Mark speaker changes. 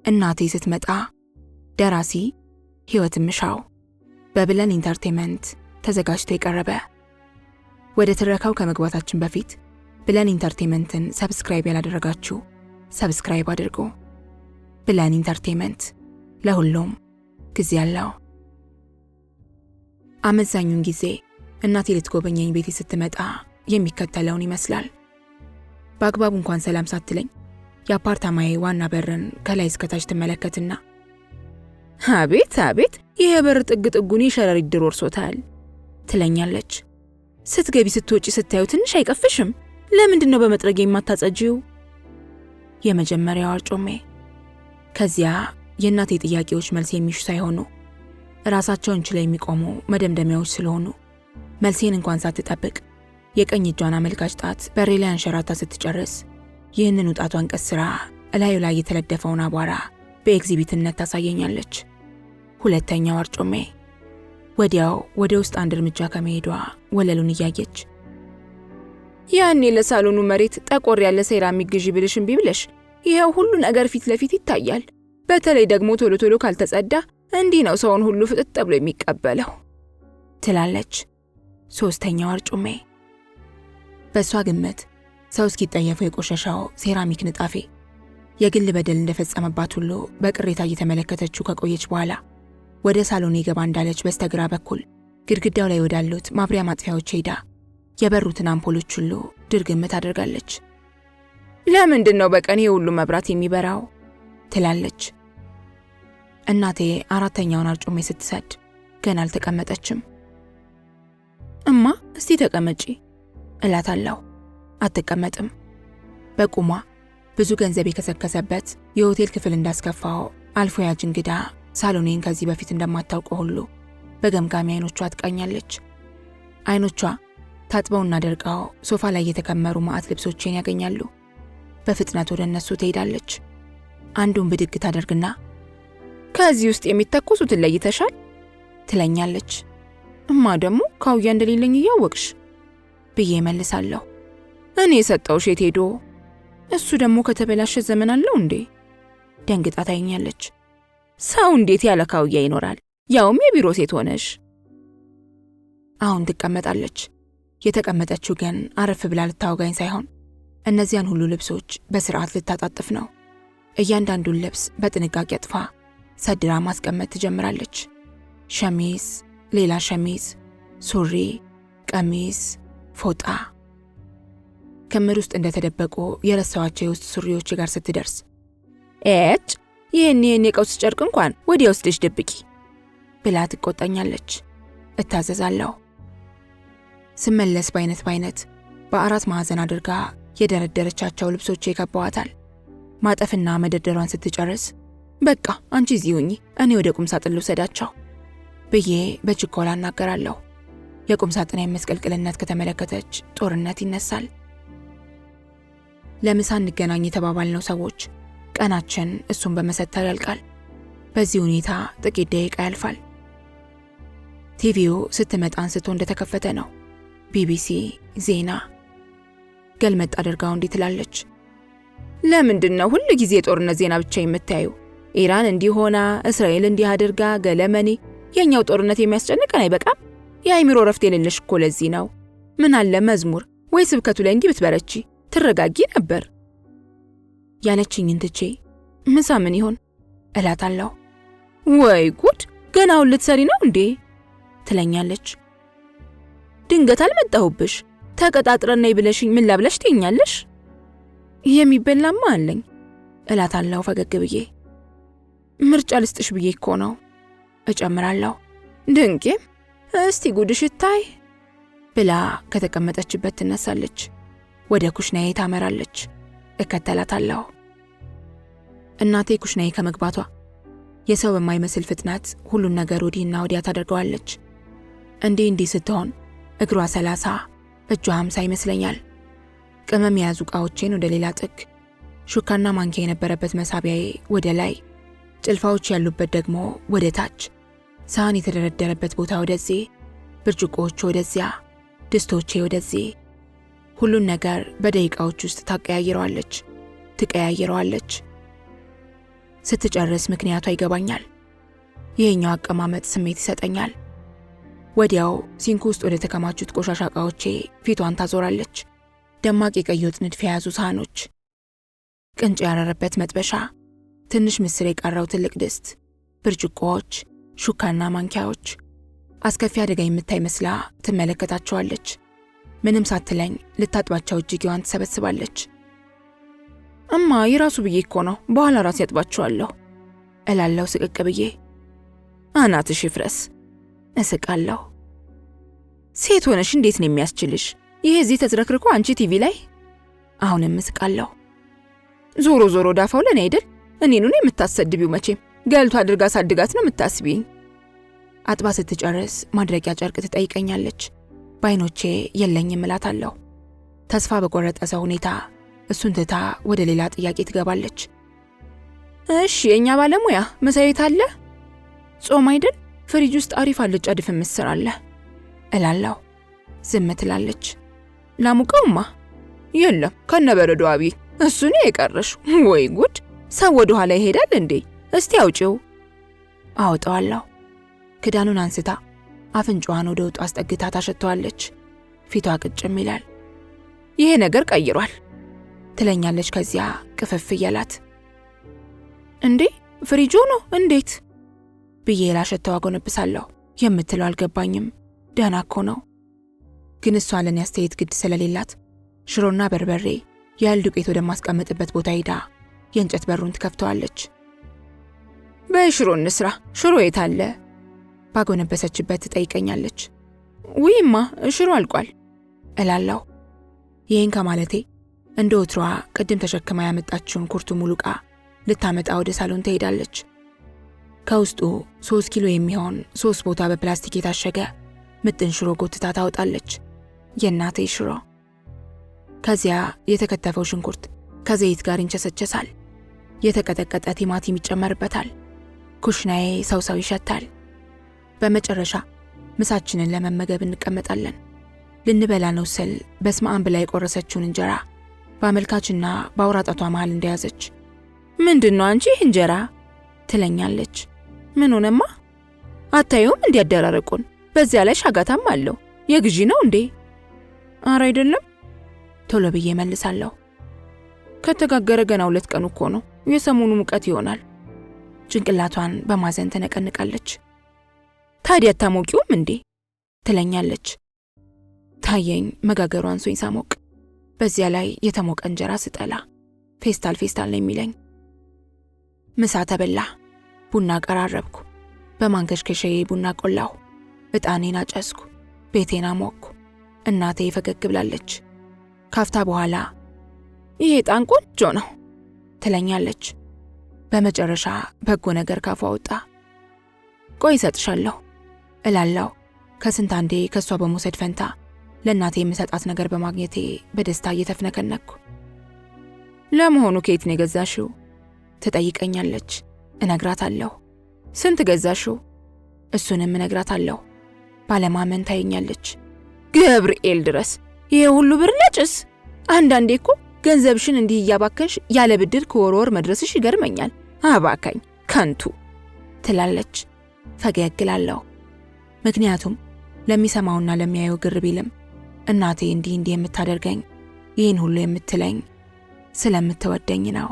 Speaker 1: እናቴ ስትመጣ፣ ደራሲ ሕይወት ምሻው፣ በብለን Entertainment ተዘጋጅቶ የቀረበ። ወደ ትረካው ከመግባታችን በፊት ብለን Entertainment ን subscribe ያላደረጋችሁ subscribe አድርጉ። ብለን Entertainment ለሁሉም ጊዜ አለው። አመዛኙን ጊዜ እናቴ ልትጎበኘኝ ቤቴ ስትመጣ የሚከተለውን ይመስላል። በአግባቡ እንኳን ሰላም ሳትለኝ የአፓርታማዬ ዋና በርን ከላይ እስከታች ትመለከትና "አቤት አቤት፣ ይሄ በር ጥግ ጥጉን የሸረሪት ድር ወርሶታል" ትለኛለች። "ስትገቢ ስትወጪ ስታዩ ትንሽ አይቀፍሽም? ለምንድን ነው በመጥረጊያ የማታጸጂው?" የመጀመሪያው አርጮሜ። ከዚያ የእናቴ ጥያቄዎች መልስ የሚሹ ሳይሆኑ ራሳቸውን ችለው የሚቆሙ መደምደሚያዎች ስለሆኑ መልሴን እንኳን ሳትጠብቅ የቀኝ እጇን አመልካች ጣት በሬ ላይ አንሸራታ ስትጨርስ ይህንኑ ጣቷን ቀስራ እላዩ ላይ የተለደፈውን አቧራ በኤግዚቢትነት ታሳየኛለች። ሁለተኛው አርጮሜ። ወዲያው ወደ ውስጥ አንድ እርምጃ ከመሄዷ ወለሉን እያየች "ያኔ ለሳሎኑ መሬት ጠቆር ያለ ሴራሚክ ግዢ ብልሽ እምቢ ብለሽ ይኸው ሁሉ ነገር ፊት ለፊት ይታያል። በተለይ ደግሞ ቶሎ ቶሎ ካልተጸዳ እንዲህ ነው ሰውን ሁሉ ፍጥጥ ብሎ የሚቀበለው" ትላለች። ሶስተኛው አርጩሜ። በእሷ ግምት ሰው እስኪጠየፈው የቆሸሸው ሴራሚክ ንጣፌ የግል በደል እንደፈጸመባት ሁሉ በቅሬታ እየተመለከተችው ከቆየች በኋላ ወደ ሳሎን ገባ እንዳለች በስተግራ በኩል ግድግዳው ላይ ወዳሉት ማብሪያ ማጥፊያዎች ሄዳ የበሩትን አምፖሎች ሁሉ ድርግም ታደርጋለች። "ለምንድን ነው በቀን ይሄ ሁሉ መብራት የሚበራው?" ትላለች። እናቴ አራተኛውን አርጩሜ ስትሰድ ገና አልተቀመጠችም። "እማ፣ እስቲ ተቀመጪ" እላታለሁ። አትቀመጥም። በቁሟ ብዙ ገንዘብ የከሰከሰበት የሆቴል ክፍል እንዳስከፋው አልፎ ያጅ እንግዳ ሳሎኔን ከዚህ በፊት እንደማታውቀው ሁሉ በገምጋሚ አይኖቿ ትቃኛለች። አይኖቿ ታጥበውና ደርቀው ሶፋ ላይ የተከመሩ ማዕት ልብሶቼን ያገኛሉ። በፍጥነት ወደ እነሱ ትሄዳለች። አንዱን ብድግ ታደርግና "ከዚህ ውስጥ የሚተኮሱትን ለይተሻል?" ትለኛለች። "እማ፣ ደግሞ ካውያ እንደሌለኝ እያወቅሽ" ብዬ እመልሳለሁ። "እኔ የሰጠውሽ የት ሄዶ? እሱ ደግሞ ከተበላሸ ዘመን አለው እንዴ?" ደንግጣ ታየኛለች። "ሰው እንዴት ያለ ካውያ ይኖራል? ያውም የቢሮ ሴት ሆነሽ።" አሁን ትቀመጣለች። የተቀመጠችው ግን አረፍ ብላ ልታወጋኝ ሳይሆን እነዚያን ሁሉ ልብሶች በስርዓት ልታጣጥፍ ነው። እያንዳንዱን ልብስ በጥንቃቄ አጥፋ ሰድራ ማስቀመጥ ትጀምራለች። ሸሚዝ፣ ሌላ ሸሚዝ፣ ሱሪ፣ ቀሚስ፣ ፎጣ። ክምር ውስጥ እንደተደበቁ የረሳኋቸው የውስጥ ሱሪዎች ጋር ስትደርስ "ኤጭ፣ ይህን ይህን የቀውስ ጨርቅ እንኳን ወዲያ ወስደሽ ደብቂ" ብላ ትቆጣኛለች። እታዘዛለሁ። ስመለስ በአይነት በአይነት በአራት ማዕዘን አድርጋ የደረደረቻቸው ልብሶቼ ይከበዋታል። ማጠፍና መደርደሯን ስትጨርስ "በቃ አንቺ እዚህ ሁኚ፣ እኔ ወደ ቁም ሳጥን ልውሰዳቸው" ብዬ በችኮላ እናገራለሁ። የቁም ሳጥን የመስቀልቅልነት ከተመለከተች ጦርነት ይነሳል። ለምሳ እንገናኝ የተባባልነው ሰዎች ቀናችን እሱን በመሰተር ያልቃል። በዚህ ሁኔታ ጥቂት ደቂቃ ያልፋል። ቲቪው ስትመጣ አንስቶ እንደተከፈተ ነው። ቢቢሲ ዜና። ገልመጥ አድርጋው እንዲህ ትላለች። "ለምንድን ነው ሁል ጊዜ የጦርነት ዜና ብቻ የምታዩ? ኢራን እንዲህ ሆና፣ እስራኤል እንዲህ አድርጋ፣ ገለመኔ። የእኛው ጦርነት የሚያስጨንቀን አይበቃም? የአይምሮ ረፍት የሌለሽ እኮ ለዚህ ነው። ምን አለ መዝሙር ወይ ስብከቱ ላይ እንዲህ ብትበረቺ ትረጋጊ ነበር" ያለችኝን ትቼ "ምሳ ምን ይሆን?" እላታለሁ። "ወይ ጉድ፣ ገና አሁን ልትሰሪ ነው እንዴ?" ትለኛለች። "ድንገት አልመጣሁብሽ። ተቀጣጥረን ነይ ብለሽኝ ምን ላብላሽ ትይኛለሽ? የሚበላማ አለኝ" እላታለሁ ፈገግ ብዬ። "ምርጫ ልስጥሽ ብዬ እኮ ነው" እጨምራለሁ። "ድንቄም፣ እስቲ ጉድሽ ይታይ" ብላ ከተቀመጠችበት ትነሳለች። ወደ ኩሽናዬ ታመራለች። እከተላታለሁ። እናቴ ኩሽናዬ ከመግባቷ የሰው በማይመስል ፍጥነት ሁሉን ነገር ወዲህና ወዲያ ታደርገዋለች። እንዲህ እንዲህ ስትሆን እግሯ 30 እጇ 50 ይመስለኛል። ቅመም የያዙ ዕቃዎቼን ወደ ሌላ ጥግ፣ ሹካና ማንኪያ የነበረበት መሳቢያዬ ወደ ላይ፣ ጭልፋዎች ያሉበት ደግሞ ወደ ታች፣ ሳህን የተደረደረበት ቦታ ወደዚህ፣ ብርጭቆዎቹ ወደዚያ፣ ድስቶቼ ወደዚህ። ሁሉን ነገር በደቂቃዎች ውስጥ ታቀያይረዋለች፣ ትቀያይረዋለች። ስትጨርስ ምክንያቷ ይገባኛል። ይሄኛው አቀማመጥ ስሜት ይሰጠኛል። ወዲያው sink ውስጥ ወደ ተከማቹት ቆሻሻ ዕቃዎቼ ፊቷን ታዞራለች። ደማቅ የቀይ ወጥ ንድፍ የያዙ ሳህኖች፣ ቅንጭ ያረረበት መጥበሻ፣ ትንሽ ምስር የቀረው ትልቅ ድስት፣ ብርጭቆዎች፣ ሹካና ማንኪያዎች። አስከፊ አደጋ የምታይ መስላ ትመለከታቸዋለች። ምንም ሳትለኝ ልታጥባቸው እጅጌዋን ትሰበስባለች። እማ የራሱ ብዬ እኮ ነው፣ በኋላ ራሴ ያጥባቸዋለሁ እላለሁ ስቅቅ ብዬ። አናትሽ ይፍረስ እስቃለሁ። ሴት ሆነሽ እንዴት ነው የሚያስችልሽ? ይሄ እዚህ ተዝረክርኮ አንቺ ቲቪ ላይ። አሁንም እስቃለሁ። ዞሮ ዞሮ ዳፋው ለኔ አይደል? እኔኑ ነው የምታሰድቢው? መቼም ገልቶ አድርጋ ሳድጋት ነው የምታስቢኝ። አጥባ ስትጨርስ ማድረቂያ ጨርቅ ትጠይቀኛለች። በአይኖቼ የለኝም እላታለሁ። ተስፋ በቆረጠ ሰው ሁኔታ እሱን ትታ ወደ ሌላ ጥያቄ ትገባለች። እሺ የእኛ ባለሙያ ምሳ የት አለ? ጾም አይደል? ፍሪጅ ውስጥ አሪፍ አልጫ ድፍን ምስር አለ እላለሁ። ዝም ትላለች። ላሙቀውማ? የለም ከነበረዶ አብይ እሱ ነው የቀረሽ። ወይ ጉድ! ሰው ወደ ኋላ ይሄዳል እንዴ? እስቲ አውጪው። አወጣዋለሁ። ክዳኑን አንስታ አፍንጫዋን ወደ ወጡ አስጠግታ ታሸተዋለች። ፊቷ ቅጭም ይላል። ይሄ ነገር ቀይሯል ትለኛለች ከዚያ ቅፍፍ እያላት። እንዴ ፍሪጁ ነው እንዴት ብዬ ላሸተው አጎነብሳለሁ። የምትለው አልገባኝም። ደህና እኮ ነው። ግን እሷ ለኔ አስተያየት ግድ ስለሌላት ሽሮና በርበሬ የእህል ዱቄት ወደማስቀምጥበት ቦታ ሄዳ የእንጨት በሩን ትከፍተዋለች። በይ ሽሮ እንስራ፣ ሽሮ የት አለ? ባጎነበሰችበት ትጠይቀኛለች። ውይማ ሽሮ አልቋል እላለሁ። ይህን ከማለቴ እንደ ወትሮዋ ቅድም ተሸክማ ያመጣችውን ኩርቱ ሙሉ ዕቃ ልታመጣ ወደ ሳሎን ትሄዳለች። ከውስጡ 3 ኪሎ የሚሆን 3 ቦታ በፕላስቲክ የታሸገ ምጥን ሽሮ ጎትታ ታወጣለች። የእናቴ ሽሮ። ከዚያ የተከተፈው ሽንኩርት ከዘይት ጋር ይንቸሰቸሳል። የተቀጠቀጠ ቲማቲም ይጨመርበታል። ኩሽናዬ ሰው ሰው ይሸታል። በመጨረሻ ምሳችንን ለመመገብ እንቀመጣለን። ልንበላ ነው ስል በስመ አብ ብላ የቆረሰችውን እንጀራ በአመልካችና በአውራጣቷ መሃል እንደያዘች ምንድን ነው አንቺ ይህ እንጀራ ትለኛለች። ምን ሆነማ? አታዩም እንዲያደራረቁን? በዚያ ላይ ሻጋታም አለው። የግዢ ነው እንዴ? አረ አይደለም ቶሎ ብዬ መልሳለሁ። ከተጋገረ ገና 2 ቀኑ እኮ ነው። የሰሞኑ ሙቀት ይሆናል። ጭንቅላቷን በማዘን ትነቀንቃለች። ታዲያ አታሞቂውም እንዴ ትለኛለች። ታየኝ መጋገሯን አንሶኝ ሳሞቅ። በዚያ ላይ የተሞቀ እንጀራ ስጠላ ፌስታል ፌስታል ነው የሚለኝ። ምሳ ተበላ። ቡና ቀራረብኩ። በማንከሽከሻዬ ቡና ቆላሁ። ዕጣኔን አጨስኩ። ቤቴን አሞቅኩ። እናቴ ፈገግ ብላለች። ካፍታ በኋላ ይሄ ዕጣን ቆንጆ ነው ትለኛለች። በመጨረሻ በጎ ነገር ካፏ ወጣ። ቆይ እሰጥሻለሁ እላለሁ። ከስንት አንዴ ከሷ በመውሰድ ፈንታ ለእናቴ የምሰጣት ነገር በማግኘቴ በደስታ እየተፍነከነኩ። ለመሆኑ ከየት ነው የገዛሽው? ትጠይቀኛለች። እነግራታለሁ። ስንት ገዛሽው? እሱንም እነግራታለሁ። ባለማመን ታየኛለች። ገብርኤል ድረስ ይሄ ሁሉ ብር ለጭስ! አንዳንዴ እኮ ገንዘብሽን እንዲህ እያባከንሽ ያለ ብድር ከወር ወር መድረስሽ ይገርመኛል። አባካኝ ከንቱ ትላለች። ፈገግ እላለሁ። ምክንያቱም ለሚሰማውና ለሚያየው ግር ቢልም እናቴ እንዲህ እንዲህ የምታደርገኝ ይህን ሁሉ የምትለኝ ስለምትወደኝ ነው።